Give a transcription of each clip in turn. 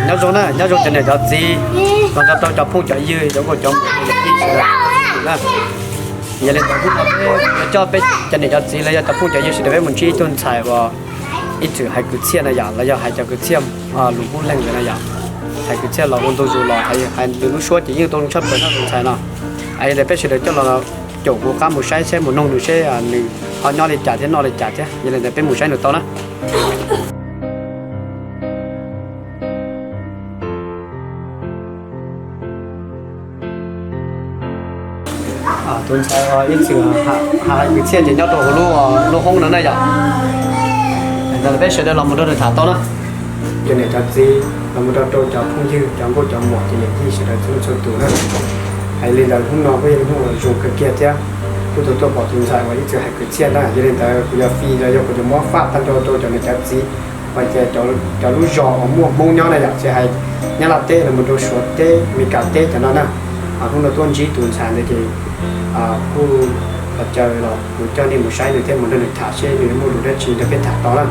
Nyob zoo na, nyob zoo cov niam cov txiv, los nrog rau cov phooj cov ywg, cov nkauj cov muam sawv daws na. Yog li ntawd hnub no peb yuav coj peb cov niam cov txiv los yog cov phooj cov ywg sawv daws peb mus ntsib ib tug ntxhais uas ib txwm hais kwv txhiaj no yom, los yog hais cov kwv txhiaj lus Hmoob Leej ntawd no yom. Hais kwv txhiaj los ua ntu zus los hais nws lub suab ces yeej tau zoo tshaj plaws no tus ntxhais no. Yog li ntawd peb sawv daws coj los caum kuv qab mus saib seb mus noog nws seb nws ho nyob li cas thiab noj li cas thiab. Yog li ntawd peb mus saib nws tau na. Tus ntxhais ib txwm hais kwv txhiaj ces nyob rau hauv lub, lub hoob no na yom. Ntawd peb sawv daws los mus nrog nws tham tau na. Cov niam cov txiv los mus nrog rau cov phooj ywg cov nkauj cov muam cov niam tij sawv daws txhua leej txhua tus na. Hais li ntawd hnub no kuj yog hnub uas zoo kawg kiag thiab kuj tau tuaj pom tus ntxhais uas ib txwm hais kwv txhiaj na. Yog li ntawd kuv yog Fij los yog kuv yuav muab faj tag nrho rau cov niam cov txiv uas tias cov lub zos uas muaj Hmoob nyob na yom, tsis hais Nyab Laj teb los mus rau Suav teb, Meskas teb cov no na. Hnub no tuaj ntsib tus ntxhais ntawd ces kuj los caw los kuv coj nej mus saib nws thiab mus nrog nws tham seb nws muaj lus dab tsi nrog peb tham tau na.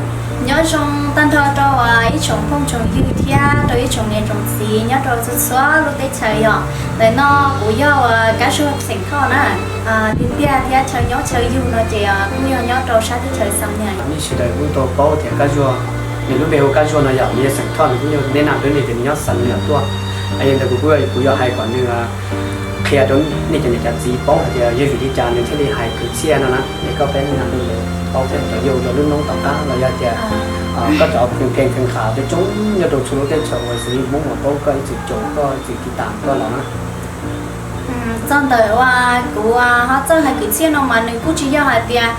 Nyob zoo tag nrho rau ib tsoom phooj tsoom ywg thiab rau ib tsoom niam tsoom txiv nyob rau txhua txhua lub teb chaws yom. Ntawm no kuv yog uas Kab Zuag xeem Thoj na. Tiag tiag thiab chaw nyob chaw yug no ces kuj yog nyob rau sab teb chaws Xam Nyas. Nej sawv daws kuj tau paub tias Kab Zuag, nws lub npe hu Kab Zuag no yom, nws yog xeem Thoj, nws kuj yog neb na, nws tias nws nyob Xam Nyas tuaj. Yog li ntawd kuv kuj, kuv yuav hais kom nws qhia rau nej cov niam cov txiv paub hais tias yog vim li cas nws thiaj li hais kwv txhiaj no na, es koj peb nej na paub thiab cov yau rau lub noob tom qab los yog tias koj cov pheej pheej nqa coob coob nyob rau txhua lub teb chaws uas xws li Hmoob uas paub koj ib txwm caum koj ib txwm tiv tam koj los na. Txog ntawm uas kuv ho txawj hais kwv txhiaj no mas nws kuj tsis yog hais tias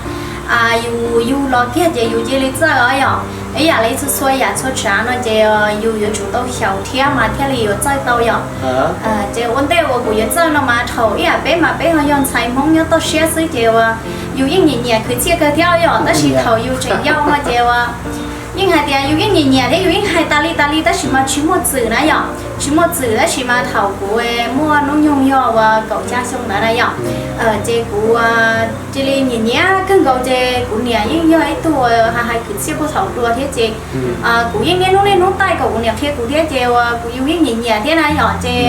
yus yug los kiag ces yus cia li txawj os yom. Ib yam li txhua txhua yam txhua tsav no ces yus yuav tsum tau xyaum thiab mas thiaj li yuav txawj tau yom. Ces ua ntej uas kuv yuav txawj no mas thaum ib yam peb mas peb ho yog ntxhais Hmoob nyob toj siab xwb ces uas yus yeej nyiam nyiam kwv txhiaj kawg thiab yom, tab sis thaum yus tseem yau no ces uas yeej hais tias yus yeej nyiam nyiam thiab yus yeej hais tas li tas li tab sis mas tsis muaj txwm na yom, tsis muaj txwm tab sis mas thaum kuv muaj hnub nyoog yog uas kaum xya xyoo ntawd na yom, ces kuv cia li nyiam nyiam kawg nkaus ces kuv niam yeej yog ib tug hais hais kwv txhiaj puag thaum dua thiab ces kuv yeej niaj hnub niaj hnub taij kom kuv niam qhia kuv thiab ces uas kuv yus yeej nyiam nyiam thiab na yom ces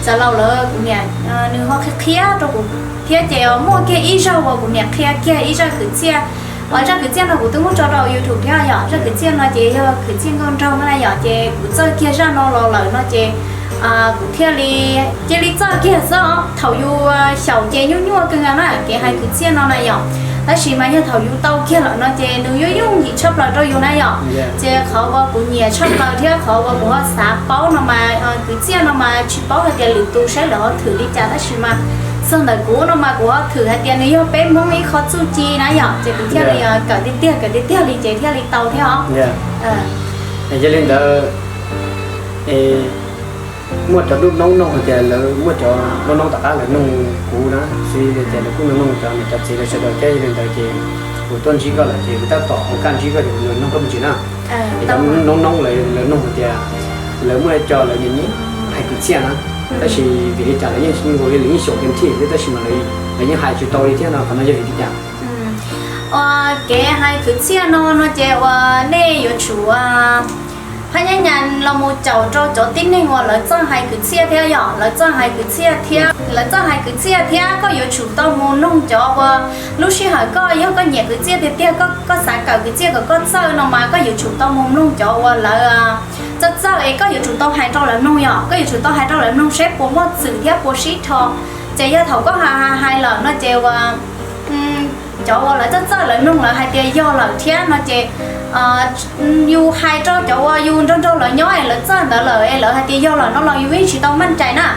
txawm laus lawm kuv niam nws ho qhia qhia rau kuv thiab ces muaj kiag ib zaug uas kuv niam qhia kiag ib zaj kwv txhiaj uas zaj kwv txhiaj no kuv twb muab tso rau YouTube thiab yom, zaj kwv txhiaj no ces yog kwv txhiaj nkauj nraug na yom ces kuv txawj kiag zaj no los lawm no ces kuv thiaj li cia li txawj kiag xwb os. Thaum yus xyaum ces nyuaj nyuaj kawg na kev hais kwv txhiaj no na yom, tab sis mas yog thaum yus tau kiag lawm no ces nws yuav yooj yim tshaj plaws rau yus na yom. Ces qhov uas kuv nyiam tshaj plaws thiab qhov uas kuv ho xav paub no mas kwv txhiaj no mas tsis paub hais tias lwm tus saib lawv ho thwm li cas tab sis mas txog ntawm kuv no mas kuv ho thwm hais tias nws yog peb Hmoob ib qho txuj ci na yom, ces kuv thiaj li kawm tiag tiag kawm tiag tiag li ces thiaj li tau thiab os. Yog li ntawd muaj cov lub noob noog hais tias lawv muaj cov lub noob tom qab lawv noog kuv na, xws li tias lawv kuj noog noog cov niam cov txiv lawv sawv daws thiab, yog li ntawd ces kuv tuaj ntsib koj lawm ces kuv tab tom hauv kaj ntsib koj ces kuv yuav noog koj me ntsis na. Es cov noob noob lawv noog hais tias lawv muaj ib co lawv nyiam nyiam hais kwv txhiaj na, tab sis vim li cas lawv yeej nkaus li lawv yeej xyaum tiag tiag thiab tab sis mas lawv yeej hais tsis tau li thiab no, qhov no yog vim li cas? Ua kev hais kwv txhiaj no no ces uas nej yuav tsum phab nyab nyas los mus caum rau cov tib neeg uas lawv txawj hais kwv txhiaj thiab yom, lawv txawj hais kwv txhiaj thiab, lawv txawj hais kwv txhiaj thiab koj yuav tsum tau mus noog cov uas lub sij hawm koj yog koj nyiam kwv txhiaj tiag tiag, koj xav kawm kwv txhiaj kom koj txawj no mas koj yuav tsum tau mus mloog cov uas lawv txawj txawj es koj yuav tsum tau hais rau lawv mloog yom, koj yuav tsum tau hais rau lawv mloog seb puas muaj txwm thiab puas sib rho. Ces yog thaum koj hais hais lawm no ces uas cov uas lawv txawj txawj lawv mloog lawv hais tias yog lawm thiab no ces yus hais rau cov uas yus nrog nrog lawv nyob es lawv txawj ntawd lawm es lawv hais tias yog lawm no los yus yeej tsis tau meej cai na.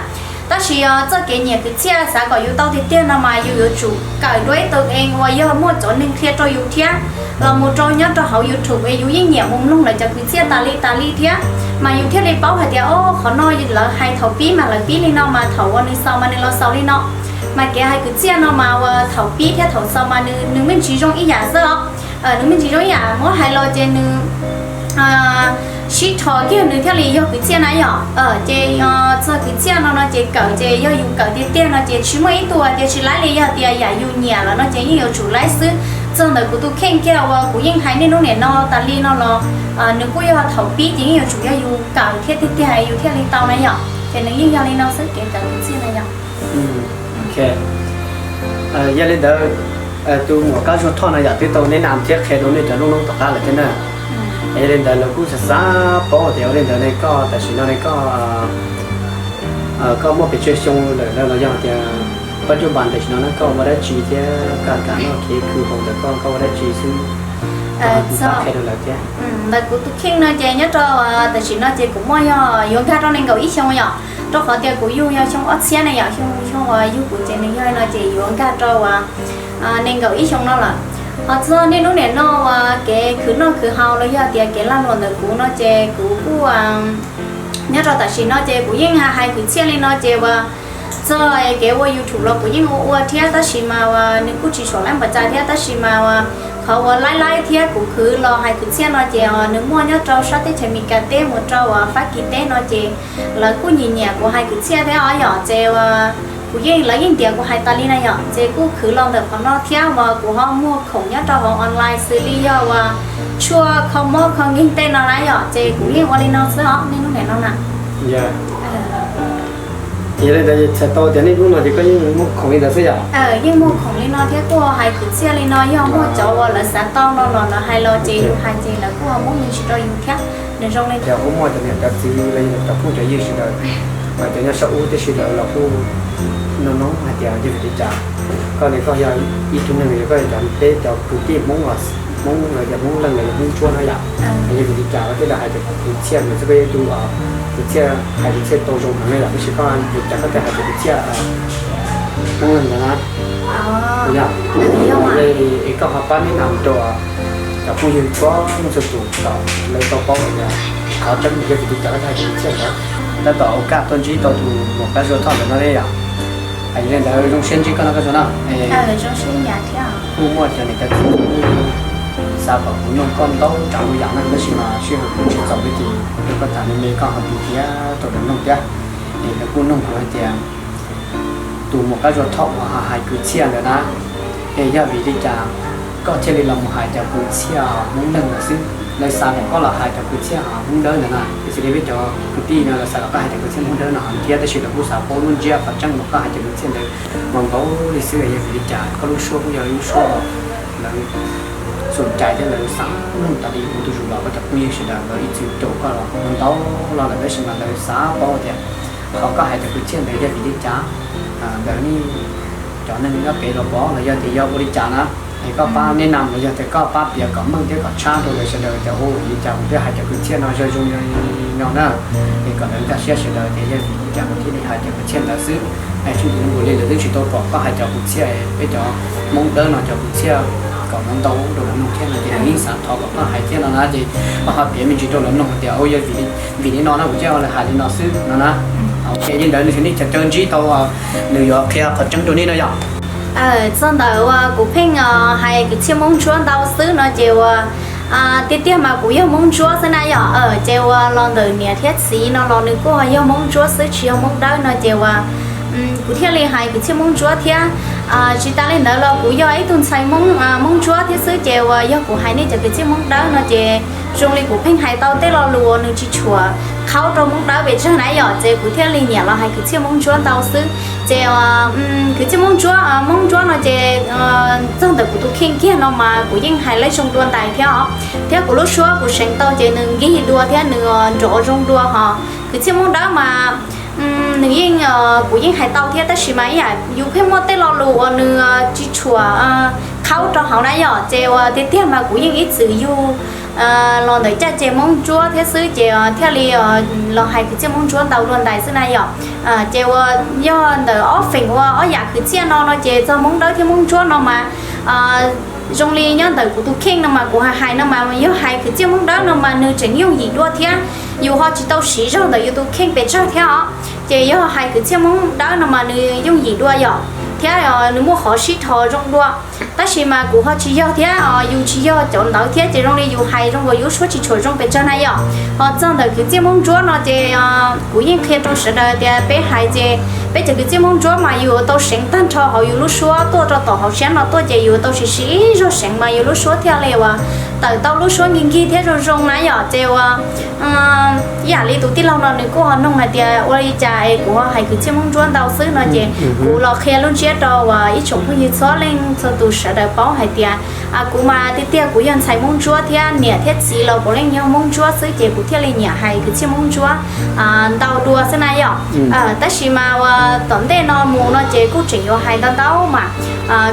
Tab sis txoj kev nyiam kwv txhiaj xav kom yus tau tiag tiag no mas yus yuav tsum kawm dua ib tus es uas yog muaj cov neeg qhia rau yus thiab los mus rau nyob rau hauv YouTube es yus yeej nyiam mus mloog lawv cov kwv txhiaj tas li tas li thiab, mas yus thiaj li paub hais tias o qhov no lawv hais thaum pib mas lawv pib li no mas thaum uas nws xaus mas nws los xaus li no. Mas kev hais kwv txhiaj no mas uas thaum pib thiab thaum xaus mas nws nws me ntsis zoo ib yam xwb os. Nws me ntsis zoo ib yam muab hais los ces nws sib rho kiag nws thiaj li yog kwv txhiaj na yom. Ces txog kwv txhiaj no no ces kawm ces yog yus kawm tiag tiag no ces tsis muaj ib tug tias tsis laib li, yog tias yam yus nyiam lawm no ces yeej yuav tsum laib xwb. Txog ntawm kuv tus kheej kiag uas kuv yeej hais niaj hnub niam no tas li no los, nws kuj yog thaum pib ces yeej yuav tsum yog yus kawm thiab tiag tiag yus thiaj li tau na yom, ces nws yeej yog li no xwb kev kawm kwv txhiaj na yom. Yog li ntawd, tus muam Kab Zuag Thoj no yom twb tau neb nam thiab qhia rau nej cov lub noob tom qab lawm thiab na. Yog li ntawd lawv kuj xav xav paub tias ua li ntawd ne koj tam sim no ne koj, koj muaj pes tsawg xyoo lawm los yog tias pab cuj npas tam sim no ne koj ua dab tsi thiab koj kam noj kev khwv haus ntawm koj koj ua dab tsi xwb, qhia rau lawv thiab. Ntawm kuv tus kheej no ces nyob rau tam sim no ces kuv muaj yog yuav nkag rau nees nkaum ib xyoo yom, rau qhov tias kuv yug yog xyoo ob txhiab na yom, xyoo uas yug kuv ces nws yog no ces yuav nkag rau uas nees nkaum ib xyoo no lawm. Ho txog niaj hnub niam no uas kev khwv noj khwv haus los yog tias kev lag luam ntawm kuv no ces kuv kuj nyob rau tam sim no ces kuv yeej hais kwv txhiaj li no ces uas txog kev ua YouTube los kuv yeej ua ua thiab tab sis mas uas nws kuj tsis tshua laib npaum cas thiab tab sis mas uas qhov uas laib laib thiab kuv khwv los hais kwv txhiaj no ces nws muaj nyob rau sab teb chaws Amelikas teb mus rau uas Fab Kis teb no ces lawv kuj nyiam nyiam kuv hais kwv txhiaj thiab os yom ces uas kuv yeej lawv yeej ntiav kuv hais tas li na yom ces kuj khwv los ntawm qhov no thiab uas kuv ho muag khoom nyob rau hauv online xws li yog uas tshuaj kho mob kho nkeeg tej no na yom ces kuv yeej ua li no xwb os niaj hnub niam no na. Yog li ntawd txhais tau tias niaj hnub no ces koj yeej muag khoom li ntawd xwb yom? Yeej muag khoom li no thiab kuj hais kwv txhiaj li no yog muaj cov uas lawv xav tau no los lawv hais los ces yus hais ces lawv kuj ho muab me ntsis rau yus thiab. Nws zoo li tias kuj muaj cov niam cov txiv los yog cov phooj cov ywg sawv daws, cov nyob sab ub tib si lawv los kuj nug nug hais tias yog vim li cas koj ne koj yog ib tug neeg los yog koj yog cov peb cov kwv tij Hmoob, Hmoob los yog Hmoob Leej los yog Hmoob Ntsuab no yom, yog vim li cas koj thiaj li hais tias kwv txhiaj ntawd xwb koj yog ib tug kwv txhiaj hais kwv txhiaj tau zoo heev no yom tab sis koj vim li cas koj thiaj hais tias kwv txhiaj Hmoob Leej ntawd na? Yog, es koj ho pab neb nam rau cov phooj ywg txhua txhua tus kom lawv tau paub tias qhov tseeb yog vim li cas koj thiaj hais kwv txhiaj ntawd. Tab tom ua kaj tuaj ntsib tau tus muam Kab Zuag Thoj ntawm no li yom. Yog li ntawd zoo siab ntsib koj no Kab Zuag no. Kuj muaj cov niam cov txiv xav kom kuv nug koj ntau tsav ntau yam no tab sis mas sij hawm kuv tsis txaus li ces rau koj tham me me koj ho tus thiab tau lawv nug thiab. Es lawv kuj nug kuv hais tias tus muam Kab Zuag Thoj uas hais kwv txhiaj ntawd na, es yog vim li cas koj thiaj li los mus hais cov kwv txhiaj Hmoob Leej ntawd xwb? Lawv xav kom koj los hais cov kwv txhiaj Hmoob Dawb ntawd na, xws li peb cov kwv tij no lawv xav kom koj hais cov kwv txhiaj Hmoob Dawb no thiab tab sis lawv kuj xav paub lub ntsiab qhov tseeb uas koj hais cov kwv txhiaj ntawd mas nkaus li xwb. Yog vim li cas koj lub suab kuj yog lub suab lawv xum cai thiab lawv xav nug tas li kuv tus zus los koj cov phooj ywg sawv daws lawv ib txwm caum koj los ntau los lawm tab sis mas lawv xav paub tias qhov koj hais cov kwv txhiaj ntawd yog vim li cas, ntawm nej cov neeg nyob pem los pom los yog tias yog ua li cas na, es koj pab neb nam los yog tias koj pab piav kom meej thiab kom tshab rau lawv sawv daws tias ua vim li cas kuv thiaj hais cov kwv txhiaj no zoo zoo no na, es kom lawv nkag siab sawv daws tias yog vim li cas kuv thiaj li hais cov kwv txhiaj ntawd xwb. Es tsis npaum li lawv twb tsis tau pom koj hais cov kwv txhiaj, peb cov Hmoob Dawb no cov kwv txhiaj kom ntau ntau rau lawv mloog thiab no ces lawv yeej xav thov kom koj hais thiab no na ces koj ho piav me ntsis rau lawv mloog tias ua yog vim li no na kuv thiaj li hais li no xwb no na. Ok, li ntawd nws thiaj li caw ntsib tau nws yuav qhia qhov tseeb rau nej no yom. Txog ntawm uas kuv pheej hais kwv txhiaj Hmoob Ntsuab ntau xwb no ces uas tiag tiag mas kuv yog Hmoob Ntsuab xwb na yom. Ces uas los ntawm niam thiab txiv no los nws kuj ho yog Hmoob Ntsuab xwb tsis yog Hmoob Dawb no ces uas kuv thiaj li hais kwv txhiaj Hmoob Ntsuab thiab. Tsis tas li ntawd los kuv yog ib tug ntxhais Hmoob, Hmoob Ntsuab thiab xwb ces uas yog kuv hais nej cov kwv txhiaj Hmoob Dawb no ces zoo li kuv pheej hais tau tej lo lus uas nws tsis tshua qhaub rau Hmoob Dawb pes tsawg na yom ces kuv thiaj li nyiam los hais kwv txhiaj Hmoob Ntsuab ntau xwb. Ces kwv txhiaj Hmoob Ntsuab, Hmoob Ntsuab no ces txog ntawm kuv tus kheej kiag no mas kuv yeej hais lawv zoo dua ntais thiab os. Thiab kuv lub suab kuv seev tau ces nws nkig dua thiab nws nrov zoo dua hos. Kwv txhiaj Hmoob Dawb mas nws yeej, kuv yeej hais tau thiab tab sis mas ib yam yus pheej muaj tej lo lus uas nws tsis tshua qhaub rau hauv na yom ces uas tiag tiag mas kuv yeej ib txwm yug los ntawm caj ces Hmoob Ntsuab thiab xwb ces thiaj li los hais kwv txhiaj Hmoob Ntsuab ntau dua ntais xwb na yom. Ces uas yog ntawm ob feem uas ob yam kwv txhiaj no no ces txog Hmoob Dawb thiab Hmoob Ntsuab no mas zoo li nyob ntawm kuv tus kheej no mas kuv hais hais no mas yog hais kwv txhiaj Hmoob Dawb no mas nws tseem yooj yim dua thiab yus ho tsis tau siv zog ntawm yus tus kheej pes tsawg thiab os. Ces yog hais kwv txhiaj Hmoob Dawb no mas nws yooj yim dua yom, thiab nws muaj qhov sib dhos zoo dua. Tab sis mas kuv ho tsis yog thiab, yus tsis yog cov ntawd thiab ces zoo li yus hais zoo nkaus yus lub suab tsis tshua zoo pes tsawg na yom. Ho txog ntawm kwv txhiaj Hmoob Ntsuab no ces kuv yeej qhia rau sawv daws tias peb hais ces Peb cov kwv tij Hmoob Ntsuab mas yus yuav tau seev tag nrho hauv yus lub suab tuaj rau tom hauv siab no tuaj ces yus yuav tau siv siv zog seev mas yus lub suab thiaj li uas tawm tau lub suab nkig nkig thiab zoo zoo na yom. Ces uas ib yam li tus tij laug no nws kuj ho nug hais tias ua li cas es kuv ho hais kwv tij Hmoob Ntsuab ntau xwb no ces kuv los qhia lub ntsiab rau uas ib tsoom phooj ywg txhua leej txhua tus sawv daws paub hais tias kuv mas tiag tiag kuv yog ntxhais Hmoob Ntsuab thiab niam thiab txiv los puav leej yog Hmoob Ntsuab xwb ces kuv thiaj li nyiam hais kwv tij Hmoob Ntsuab ntau dua xwb na yom. Tab sis mas uas tom ntej no mus no ces kuj tseem yuav hais ntau ntau mas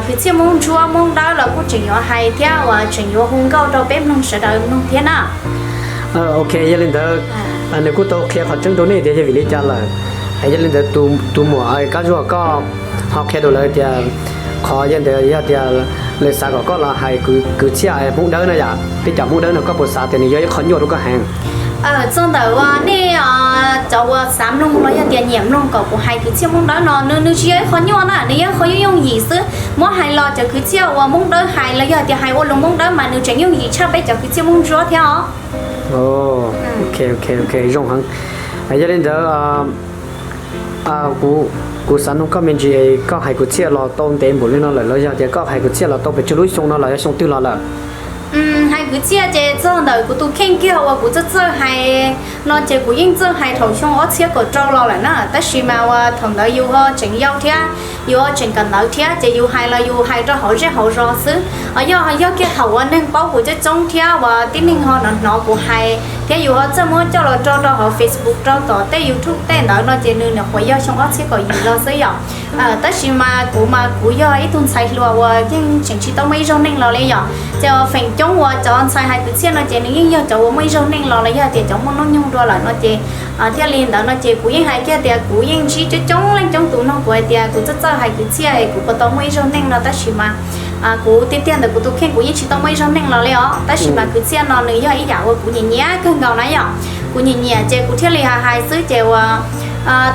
kwv tij Hmoob Ntsuab Hmoob Dawb los kuj tseem yuav hais thiab uas tseem yuav hu nkauj rau peb mloog sawv daws mloog thiab na. Ok, yog li ntawd nws kuj tau qhia qhov tseeb rau nej tias yog vim li cas lawm. Yog li ntawd tus muam Kab Zuag koj ho qhia rau lawv tias qhov yog ntawd yog tias lawv xav kom koj los hais kwv txhiaj Hmoob Dawb no yom, peb cov Hmoob Dawb no koj puas xav tias nws yog ib qho nyuaj rau koj heev? Txog ntawm uas nej cov uas xav mloog los yog tias nyiam mloog kom kuv hais kwv txhiaj Hmoob Dawb no nws nws tsis yog ib qho nyuaj na, nws yog ib qho yooj yooj yim xwb. Muab hais los cov kwv txhiaj uas Hmoob Dawb hais los yog tias hais ua lus Hmoob Dawb mas nws tseem yooj yim tshaj peb cov kwv txhiaj Hmoob Ntsuab thiab os. Ok, ok, ok, zoo heev. Yog li ntawd kuv xav nug koj me ntsis, koj hais kwv txhiaj los tau ntev npaum li no lawm los yog tias koj hais kwv txhiaj los tau pes tsawg lub xyoo no los yog xyoo twg los lawm? Hais kwv txhiaj ces txog ntawm kuv tus kheej kiag uas kuv txawj txawj hais no ces kuv yeej txawj hais thaum xyoo ob txhiab kaum rau los lawm na, tab sis mas uas thaum ntawd yus ho tseem yau thiab yus ho tseem kawm ntawv thiab ces yus hais los yus hais rau hauv zej hauv zos xwb. Yog yog kiag thaum uas neeg paub kuv coob coob thiab uas tib neeg ho hnov hnov kuv hais thiab yus ho txawj muab coj los rau rau hauv Facebook rau tom tej YouTube tej ntawd no ces nws nyuam qhuav yog xyoo ob txhiab kaum yim los xwb yom. Tab sis mas kuv mas kuv yog ib tug ntxhais hluas uas yeej tseem tsis tau muaj ib zaug neej los li yom. Ces feem coob uas cov ntxhais hais kwv txhiaj no ces nws yeej yog cov uas muaj ib zaug neej los los yog tias cov muaj hnub nyoog dua lawm no ces thiaj li ntawd no ces kuv yeej hais kiag tias kuv yeej ntsib coob coob leej coob tus nug kuv hais tias kuv txawj txawj hais kwv txhiaj es kuv puas tau muaj ib zaug neej no tab sis mas kuv tiag tiag ntawm kuv tus kheej kuv yeej tsis tau muaj ib zaug neej los li os. Tab sis mas kwv txhiaj no nws yog ib yam uas kuv nyiam nyiam kawg nkaus na yom. Kuv nyiam nyiam ces kuv thiaj li hais hais xwb ces uas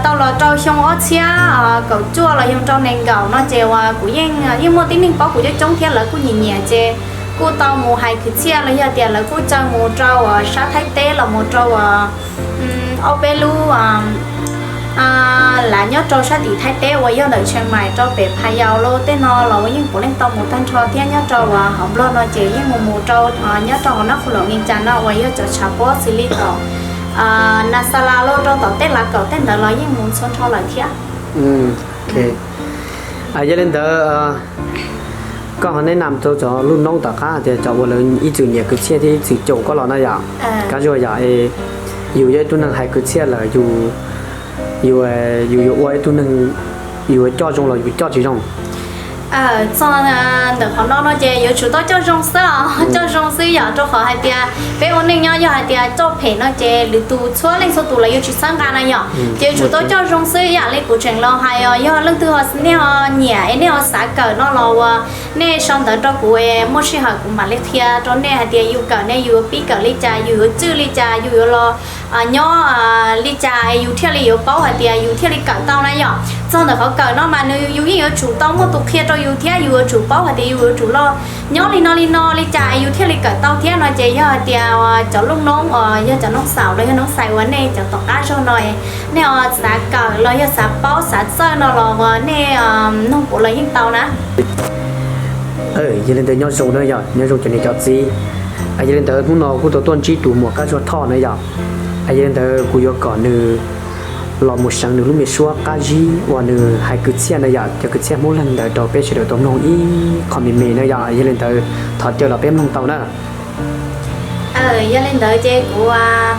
tau los rau xyoo ob txhiab kaum cuaj los xyoo rau nees nkaum no ces uas kuv yeej yeej muaj tib neeg paub kuv coob coob thiab lawv kuj nyiam nyiam ces kuj tau mus hais kwv txhiaj los yog tias lawv kuj caw mus rau uas sab Thaib teb los mus rau uas ob peb lub lav nyob rau sab tim Thaib teb uas yog ntawm Tsheej Maim rau pem Phas Yaus los tej no los uas yeej puav leej tau mus tag nrho thiab nyob rau uas hauv Nplog no ces yeej mus mus rau nyob rau hauv Nab Qhus Loos Nees Cas no uas yog cov tshav pob xws li tom Nas Xas Las los rau tom tej lav kaum tej ntawd los yeej mus txhua nrho lawm thiab. Yog li ntawd koj ho neb nam rau cov lub noob tom qab tias cov uas lawv ib txwm nyiam kwv txhiaj thiab ib txwm caum koj los na yom, Kab Zuag yom, yus yog ib tug neeg hais kwv txhiaj lawm yus, yus yuav ua ib tug neeg, yus yuav coj zoo los yus coj tsis zoo? Txog ntawm qhov no no ces yuav tsum tau coj zoo xwb os, coj zoo xwb yom, rau qhov hais tias peb ua neej nyob yog hais tias coj phem no ces lwm tus txhua leej txhua tus los yuav tsis txhawb nqa na yom, ces yuav tsum tau coj zoo xwb. Ib yam li kuv tseem los hais os, yog leej twg ho nej ho nyiam es nej ho xav kawm no los uas nej sau ntawv rau kuv es muaj sij hawm kuv mam li qhia rau nej hais tias yus kawm ne yus yuav pib kawm li cas, yus yuav tswj li cas, yus yuav los nyob li cas es yus thiaj li yuav paub hais tias yus thiaj li kawm tau na yom. Txog ntawm qhov kawm no mas nws yus yeej yuav tsum tau muaj tus qhia rau yus thiab yus yuav tsum paub hais tias yus yuav tsum los nyob li no li no li cas es yus thiaj li kawm tau thiab no ces yog hais tias cov lub noob uas yog cov noob xaus los yog noob xais uas nej cov tom qab zog no nej ho xav kawm los yog xav paub xav txawj no los uas nej nug kuv los yeej tau na. Yog li ntawd nyob zoo na yom, nyob zoo cov niam cov txiv. Yog li ntawd hnub no kuj tau tuaj ntsib tus muam Kab Zuag Thoj na yom. Yog li ntawd kuv yuav kom nws los mus seev nws lub me suab qab zib uas nws hais kwv txhiaj na yom, cov kwv txhiaj Hmoob Leeg ntawd rau peb sawv daws tau mloog ib qho me me na yom. Yog li ntawd thov caw los peb mloog tau na. Yog li ntawd ces kuv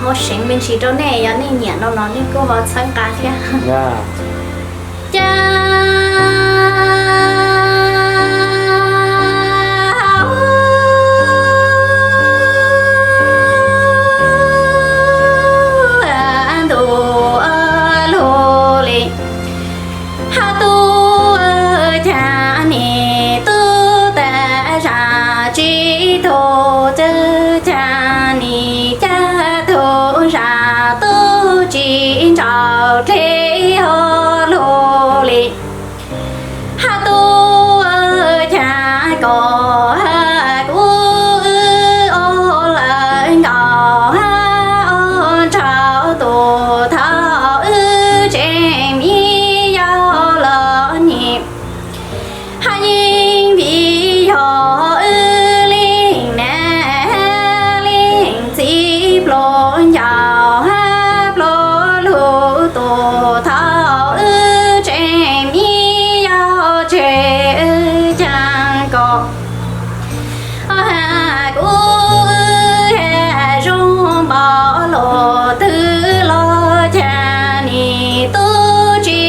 ho seev me ntsis rau nej, yog nej nyiam no los nej kuj ho txhawb nqa thiab. Cas ntuj lug li, hab tub cas nim tub tas zam tsis tug, cas nim cas tug zam tub tsis ntsaum dleb ho lug li. Hab tub Thaum wb leej niam leej txiv pluag ncaus pluag lug tus, thaum wb tsev me yog tsev wb caag nkaus. Kuv zoo npaum luaj twg los caag nim tub tsi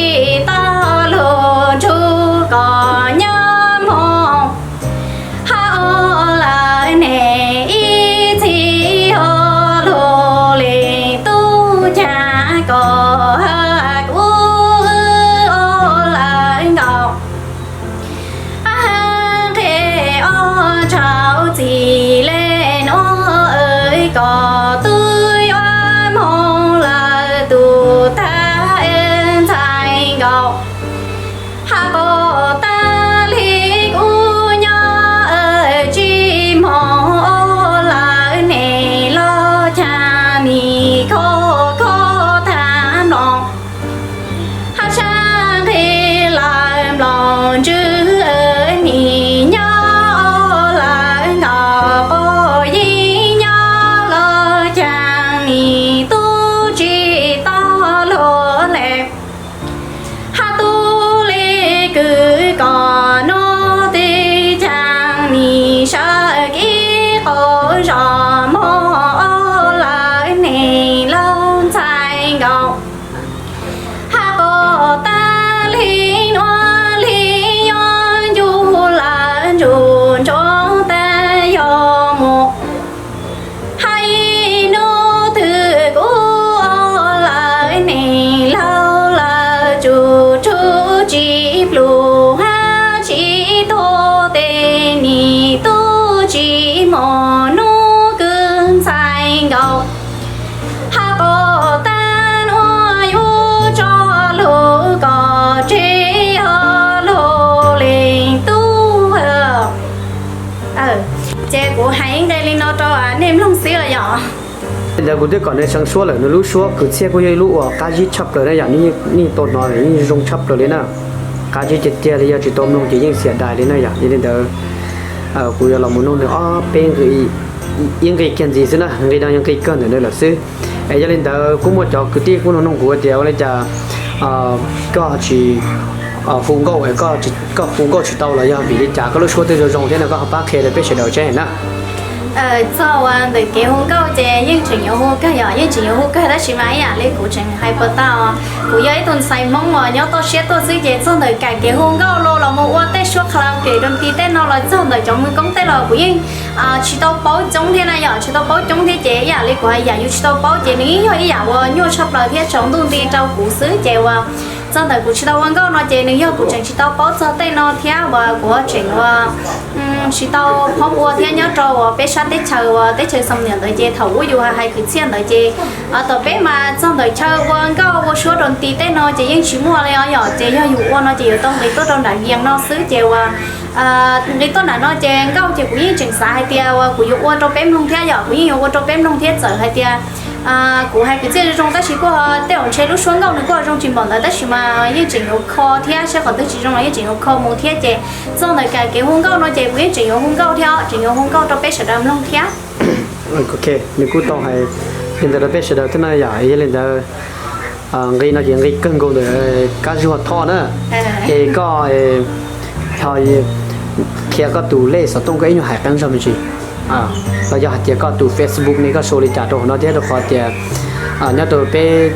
tau lug nrug koj nyob moog. Hab ua lawm ne ib txhis ua lug leej tub caag koj, hab kuv ua lawm nkaus. Hab nqe ob tsaus txim le nuav, koj tub yuav moog lawm tus tag ntxhais nkaus. Hab kuv tag le kuv nyob tsi moog, ua lawm ne los caag nim kho kho tag nploos. Hab sab nqe lawm nploos ntswg nim nyob, ua lawm nkaus quas yeeb nyob los caag nim tub tsi tau lug le. Hab tub le kws koj nuav twb caag nim sawv kev qaug zog moog, ua lawm ne laug ntxhais nkaus. Hab quas tag le nuav le yuav ncu lawm ntsug ntsuav tag yog mus. Hab ib nub twg kuv ua lawm ne laug lawm tsum tsum tsi plug hab tsi tuag tes nim tub tsi moog nub kws ntxhais nkaus. Hab quas tag nuav yuav tso lug koj tseg yog lug leej tub. Ces kuv hais ib nqe le nuav rua nej mloog xwb os yom. Ntawd kuv twb kom nej seev suab lawm, nws lub suab kwv txhiaj kuj yog ib lub uas qab zib tshaj plaws na yom, nej tau hnov yeej zoo tshaj plaws li na. Qab zib tiag tiag li, yog tsis tau mloog ces yeej xiam dais li na yom. Yog li ntawd kuv yuav los mus noog nws ob peb nqi, ib nqi kiag ntxiv xwb na, nqi no yog nqi kawg ntawm nws lawm xwb. Es yog li ntawd kuj muaj cov kwv tij kuj nug nug kuv tias ua li cas koj tsis hu nkauj, koj hu nkauj tsis tau los yog vim li cas, koj lub suab twb zoo zoo thiab no, koj ho pab qhia rau peb sawv daws seb na. Txog uas ntawm kev hu nkauj ces yeej tseem yuav hu kawg yom, yeej tseem yuav hu kawg tab sis mas ib yam li kuv tseem hais puas tau, kuv yog ib tug ntxhais Hmoob uas nyob toj siab tuaj xwb ces txog ntawm kam kev hu nkauj los los mus ua tej suab karaoke rau nti tej no los txog ntawm cov mws koob tej los kuv yeej tsis tau paub coob thiab na yom, tsis tau paub coob thiab ces ib yam li kuv hais yam yus tsis tau paub ces nws yeej yog ib yam uas nyuaj tshaj plaws thiab tsaus ntuj nti rau kuv xwb ces uas txog ntawm kuv tsis tau ua nkauj no ces nws yog kuv tseem tsis tau paub txog tej no thiab uas kuv tseem uas tsis tau phob ua thiab nyob rau uas peb sab teb chaws uas teb chaws Xam Nuas ntawd ces thaum ub yus hais kwv txhiaj ntawd ces tom peb mas txog ntawm chaw ua nkauj ua suab rau nti tej no ces yeej tsis muaj li os yom, ces yog yus ua no ces yuav tau nqis tuaj rau nram Vias no xwb ces uas nqis tuaj nram no ces nkauj ces kuv yeej tseem xav hais tias uas kuv yuav ua rau peb mloog thiab yom, kuv yeej yuav ua rau peb mloog thiab txawm hais tias kuv hais kwv txhiaj zoo zoo tab sis kuj tej zaum ntshe lub suab nkauj nws kuj zoo tsis npaum ntawd tab sis mas yeej tseem yuav kho thiab, saib qhov twg tsis zoo los yeej tseem yuav kho mus thiab ces txog ntawm kam kev hu nkauj no ces kuv yeej tseem yuav hu nkauj thiab, tseem yuav hu nkauj rau peb sawv daws mloog thiab. Ok, nws kuj tau hais li ntawd rau peb sawv daws thiab na yom, yog li ntawd nqi no ces nqi kawg nkaus ntawm Kab Zuag Thoj na. Es koj ho qhia koj tus lej xov tooj koj ib nyuag hais qeeb zog me ntsis, los yog hais tias koj tus Facebook ne koj sau li cas rau hauv no thiab, rau qhov tias nyob rau peb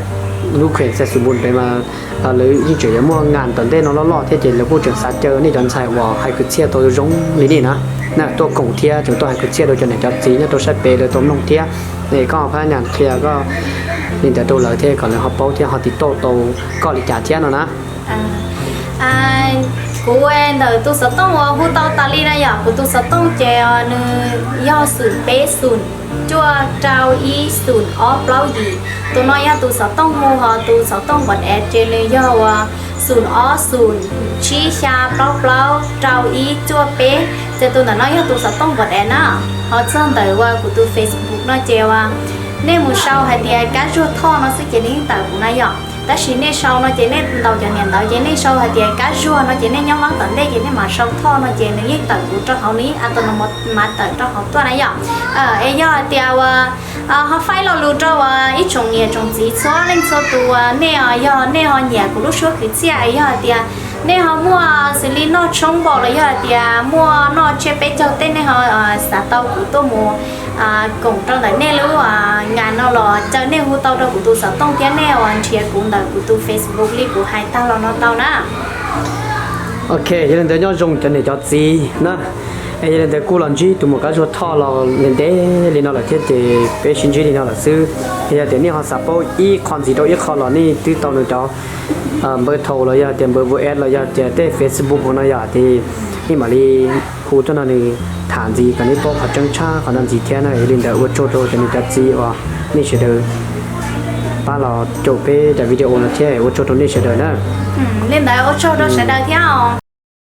lub kheem Xais Xus Npus pem mas lawv yeej tseem yuav muaj ngas tom ntej no loj loj thiab ces lawv kuj tseem xav caw nej cov ntxhais uas hais kwv txhiaj tau zoo li nej na, na tuaj koom thiab tseem tuaj hais kwv txhiaj rau cov niam cov txiv nyob rau sab pem lawv tau mloog thiab. Es koj ho phab nyas qhia koj li ntawd rau lawv thiab kom lawv ho paub thiab ho tiv tauj tau koj li cas thiab no na. Kuv ntawm tus xov tooj uas hu tau tas li na yom, kuv tus xov tooj ces nws yog xum peb xum cuaj rau ib xum ob plaub yim. Tus no yog tus xov tooj hu, ho tus xov tooj WhatsApp ces nws yog uas xum ob xum tsib xya plaub plaub rau ib cuaj peb. Ces tus ntawm no yog tus xov tooj WhatsApp na. Ho txog ntawm uas kuv tus Facebook no ces uas nej mus sau hais tias Kab Zuag Thoj no xwb ces nws yeej tawm kuv na yom. Tab sis nej sau no ces nej ntaus cov niam ntawd ces nej sau hais tias Kab Zuag no ces nej nyob Nplog tom ntej ces nej mam sau Thoj no ces nws yeej tawm kuv rau hauv, nws yeej a to no mas tawm rau hauv tuaj na yom. Es yog hais tias uas ho faib lo lus rau uas ib tsoom niam tsoom txiv txhua leej txhua tus, nej yog nej ho nyiam kuv lub suab kwv txhiaj, yog hais tias nej ho muaj xws li noj tshoob npaum los yog hais tias muaj noj tsiab peb caug tej nej ho xav tau kuv tuaj mus koom rau ntawm nej lub nga no los caw nej hu tau rau kuv tus xov tooj thiab nej uas nrhiav kuv ntawm kuv tus Facebook li kuv hais tag los no tau na. Ok, yog li ntawd nyob zoo cov niam cov txiv na. Es yog li ntawd kuj los ntsib tus muam Kab Zuag Thoj los ntev ntev li no lawm thiab ces peb sib ntsib li no lawm xwb. Es yog tias nej ho xav paub ib qho ntxiv rau ib qho los nej twb tau nws cov npawb thau los yog tias npawb WhatsApp los yog tias tej Facebook no yom, ces nej mam li hu tuaj no nws tham ntxiv kom nej paub qhov tseeb tshaj qhov no ntxiv thiab na. Yog li ntawd ua tsaug rau cov niam cov txiv uas nej sawv daws pab los caum peb cov video no thiab ua tsaug rau nej sawv daws na. Li ntawd ua tsaug rau sawv daws thiab.